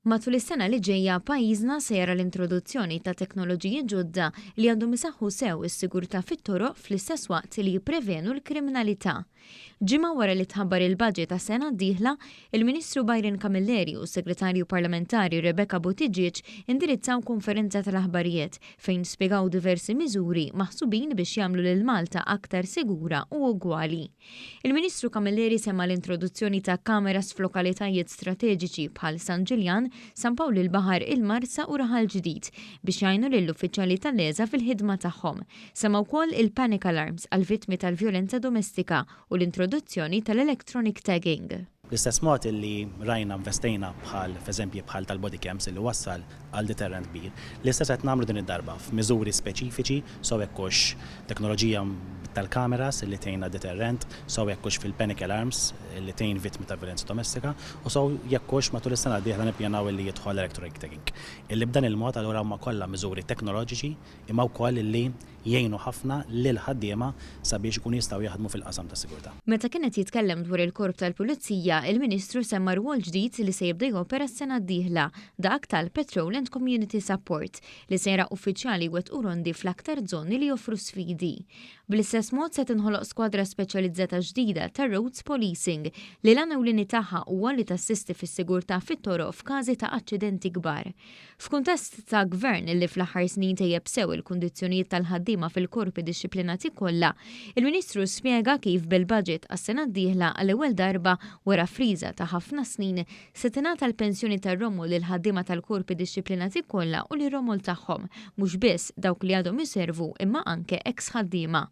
Matul is-sena li ġejja, pajjiżna se jara l-introduzzjoni ta' teknoloġiji ġodda li għandhom isaħħu sew is-sigurtà fit-toroq fl-istess waqt li jipprevenu l-kriminalità. Ġimgħa wara li tħabbar il-budget għas-sena d-dieħla, il-Ministru Byron Camilleri u s-Segretarju Parlamentari Rebecca Buttigieg indirizzaw konferenza tal-aħbarijiet fejn spjegaw diversi miżuri maħsubin biex jagħmlu lil Malta aktar sigura u ugwali. Il-Ministru Camilleri semma l-introduzzjoni ta' kameras f'lokalitajiet strateġiċi bħal San Ġiljan, San Pawl il-Baħar, il-Marsa u Raħal Ġdid biex jgħinu lill-uffiċjali tal-LESA fil-ħidma tagħhom. Semma wkoll il-panic alarms għall-vittmi tal-vjolenza domestika u l-introduzzjoni tal-electronic tagging. Bl-istess mod illi rajna investejna bħal f'eżempji bħal tal-body cams illi wassal għal deterrent kbir, l-istess qed nagħmlu din id-darba f'miżuri speċifiċi sew jekk hux teknoloġija tal-kameras illi tgħinna deterrent, sew jekk hux fil-panic alarms illi tgħin vittmi ta' violenza domestika u sew jekk hux matul is-sena d-dieħla nippjanaw illi jidħol electronic tagging. Illi b'dan il-mod allura huma kollha miżuri teknoloġiċi imma wkoll illi jgħinu ħafna lill-ħaddiema sabiex ikunu jistgħu jaħdmu fil-qasam tas-sigurtà. Meta kien qed jitkellem dwar il-Korp tal-Pulizija, il-Ministru semma rwol ġdid li se jibda jopera s-sena d-dieħla, dak tal-Patrol and Community Support, li se jara uffiċjali jwettqu rondi fl-aktar żoni li joffru sfidi. Bl-istess mod se tinħoloq skwadra speċjalizzata ġdida ta' Roads Policing li l-għan ewlieni tagħha huwa li tassisti fis-sigurtà fit-toroq f'każi ta' aċċidenti kbar. F'kuntest ta' Gvern li fl-aħħar snin tejjeb sew il-kundizzjonijiet tal-ħaddiema fil-korpi dixxiplinati kollha, il-Ministru spjega kif bil-budget għas-sena d-dieħla għall-ewwel darba wara friża ta' ħafna snin se tingħata l-pensjoni tar-romol lill-ħaddiema tal-korpi dixxiplinati kollha u lir-romol tagħhom, mhux biss dawk li għadhom iservu imma anke eks ħaddiema.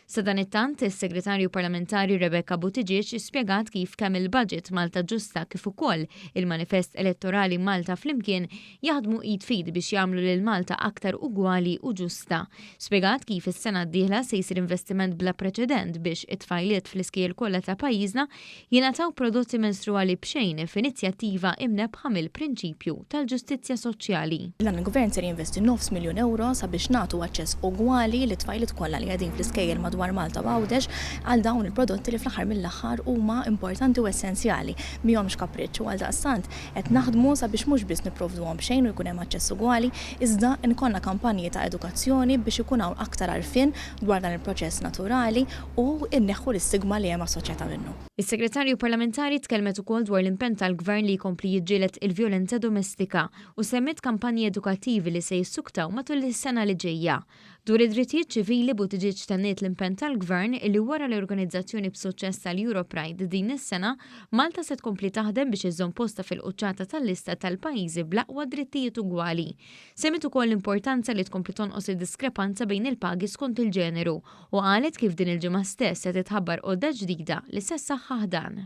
Sadanittant, is-Segretarju Parlamentari Rebecca Buttigieg spjegat kif kemm il-Budget Malta Ġusta kif ukoll il-Manifest Elettorali Malta Flimkien jaħdmu id f'id biex jagħmlu lil Malta aktar ugwali u ġusta. Spjegat kif is-sena d-dieħla se jsir investiment bla preċedent biex it-tfajliet fl-iskejjel kollha ta' pajjiżna jingħataw prodotti menstruali b'xejn f'inizjattiva imnebbħa mill-prinċipju tal-ġustizzja soċjali. Dan il-Gvern ser jinvesti nofs miljun ewro sabiex nagħtu aċċess ugwali lit-tfajliet kollha li qegħdin fl-iskejjel madwar Malta u Għawdex għal dawn il-prodotti li fl-aħħar mill-aħħar huma importanti u essenzjali. Mihomx kapriċċ u għaldaqstant qed naħdmu sabiex mhux biss nipprovduhom b'xejn u jkun hemm aċċess ugwali iżda nkollna kampanji ta' edukazzjoni biex ikun hawn aktar għarfien dwar dan il-proċess naturali u nneħħu l-istigma li hemm assoċjata minnu. Is-Segretarju Parlamentari tkellmet ukoll dwar l-impenn tal-Gvern li jkompli jiġġieled il-vjolenza domestika u semmiet kampanji edukattivi li se jissuktaw matul is-sena li ġejja. Dwar id-drittijiet ċivili, Buttigieg tenniet l-impenn tal-Gvern li wara l-organizzazzjoni b'suċċess tal-EuroPride din is-sena, Malta se tkompli taħdem biex iżżomm postha fil-quċċata tal-lista tal-pajjiżi bl-aqwa drittijiet ugwali. Semmiet ukoll l-importanza li tkompli tonqos id-diskrepanza bejn il-pagi skont il-ġeneru u qalet kif din il-ġimgħa stess se titħabbar għodda ġdida li se ssaħħaħ dan.